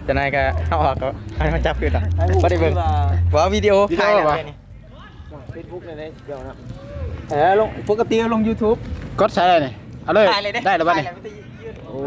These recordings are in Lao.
ຈະໄດ້ກໍເອົາອອກ ກໍໃຫ້ມາຈັບຄືນ ບໍ່ໄດ້ເບິ່ງ ບໍ່ ວິດີໂອ ວິດີໂອ ຖ່າຍແລ້ວ ບໍ່ ເຟສບຸກໃນ ເອີ ລົງ ປົກກະຕິລົງຢູທູບ ກົດໃສ່ໄດ້ນີ້ ເອົາເລີຍ ຖ່າຍເລີຍເດ້ ໄດ້ແລ້ວບັດນີ້ ຖ່າຍແລ້ວ ໂອ້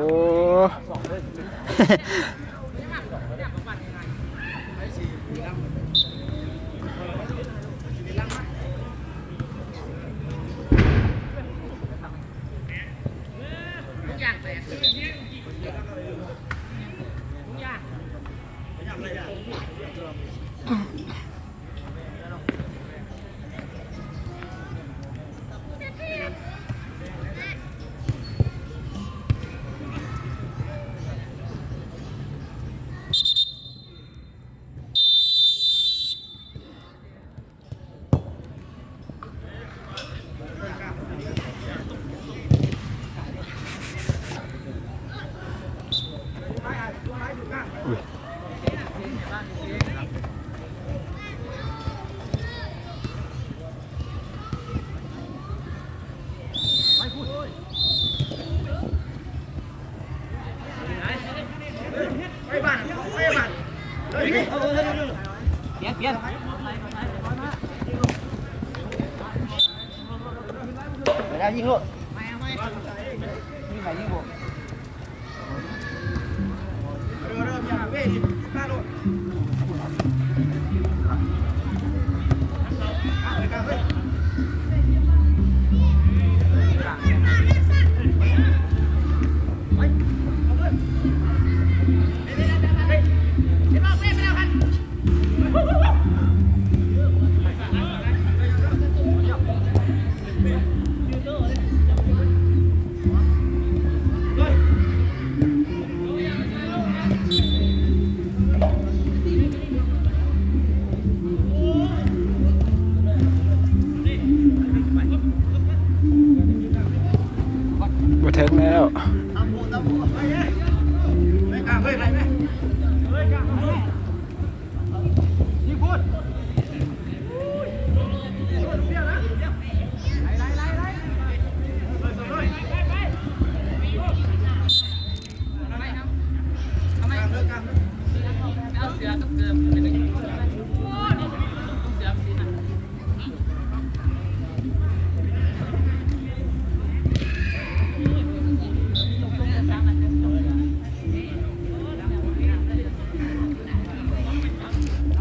ບໍ່ເຖິງແລ້ວ.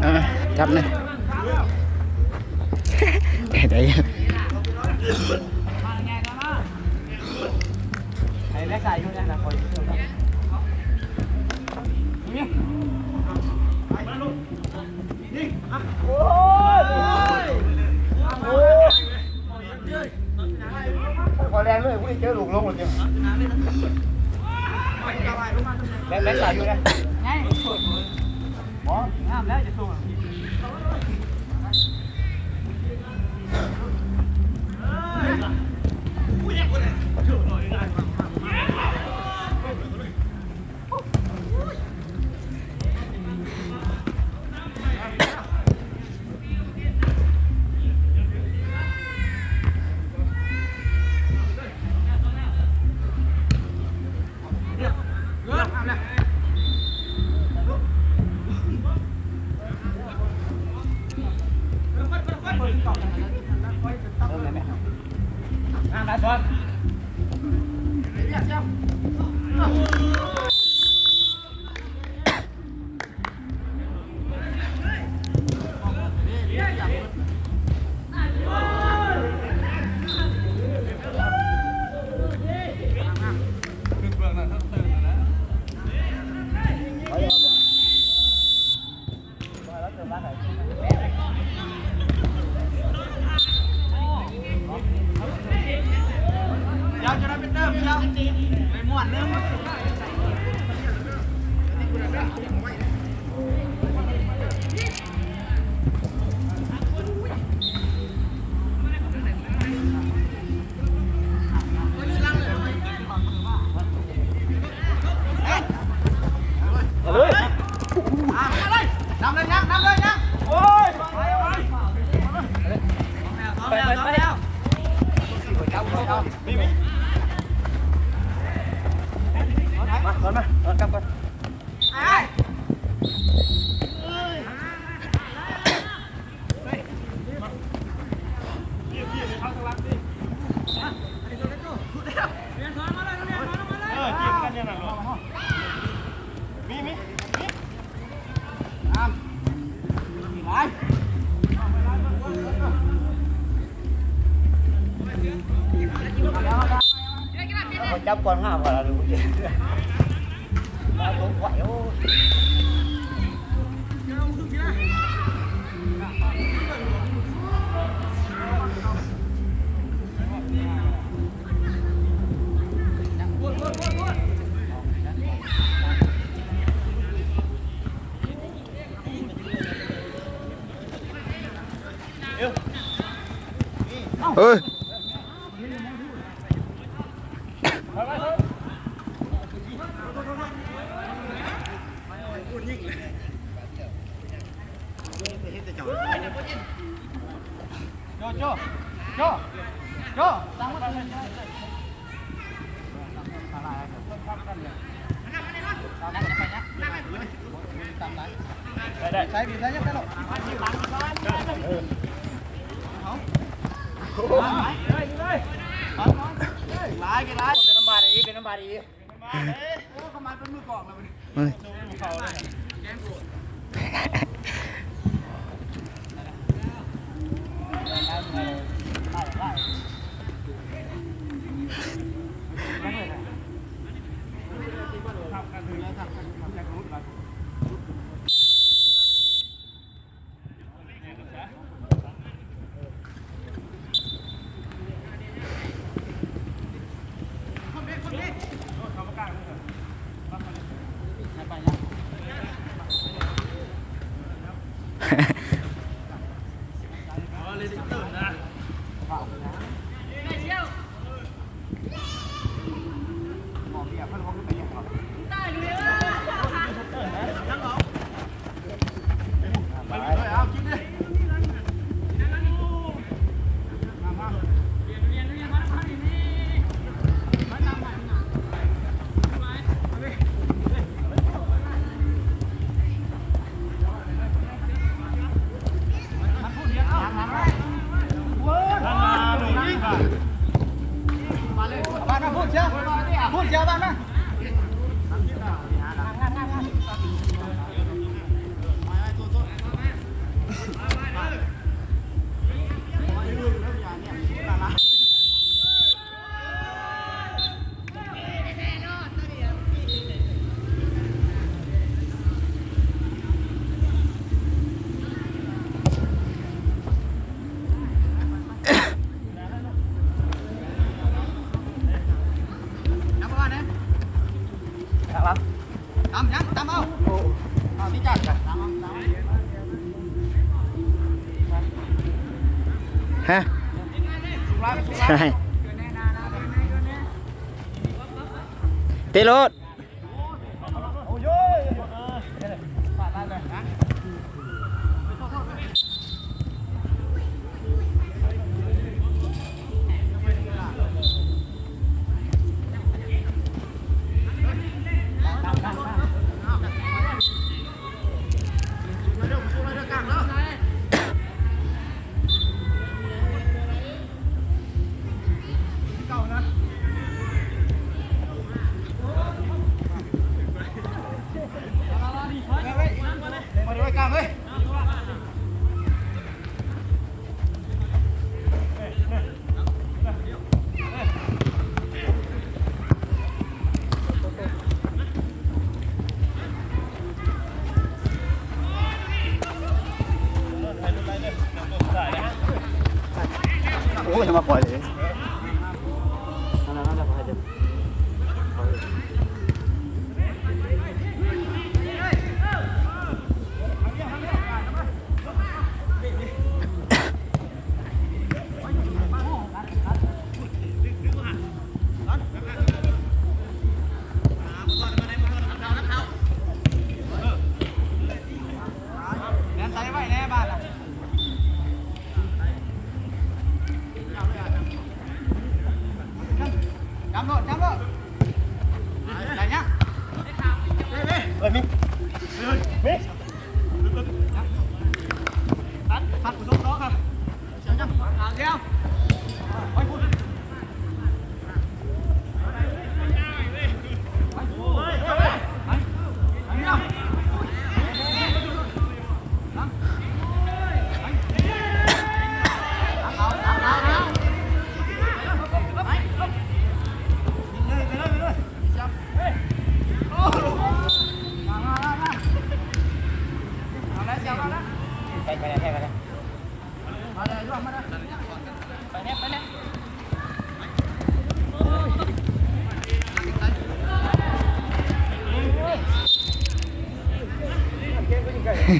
ອ່າ ຈັບແນ່ ໄດ້ ໄດ້. ໂອ້ຍ ໂອ້ຍ ຂໍແລງເລີຍ ຜູ້ນີ້ເຈີລູກລົງແລ້ວ ແລ່ນ ແລ່ນສາຍຢູ່ນະ ບໍ່ ງາມແລ້ວຈະສົ່ງ. ເອົາເລີຍ ນຳເລີຍຍັງ ນຳເລີຍຍັງ ໂອ້ຍ ໄປ ໄປ ໄປ ມາ ມາ ມາ ກັບກ່ອນ. ມີ ມີ ມີ ງາມ ຫຼາຍ ຈັບກ່ອນ ງາມກວ່າລະດູ ໂອ້ຍ. ເອີຍ ໂຈ ໂຈ ໂຈ ໂຈ ຕາມມາ. ໄດ້ ໄດ້ ໃສ່ ໃສ່ ໃສ່ ເອີ ເອົາ ເຮີ້ຍ ເຮີ້ຍ ຫຼາຍ ຫຼາຍ ເປັນນ້ຳບາດອີກ ເປັນນ້ຳບາດອີກ. ຕຳຫຍັງ? ຕຳເອົາ. ເອົາ ມີຈານກະ ຕຳເອົາ ຕຳເອົາ. ຮະ? ເຕະໂລດ. ໂອ້ຍ ຢ່າມາປ່ອຍເລີຍ. ແລ່ນໃສ່ໄວ້ແນ່ບາດນະ. ຈຳໂລດ ຈຳໂລດ. ໄດ້ຍັງ? ເອີຍ ມີ ມີ. ຕັດ ຕັດຜູ້ຊົກສອງ ເອົາຍັງ? ເອົາ ດຽວ ໄປພຸ້ນ. Thank you.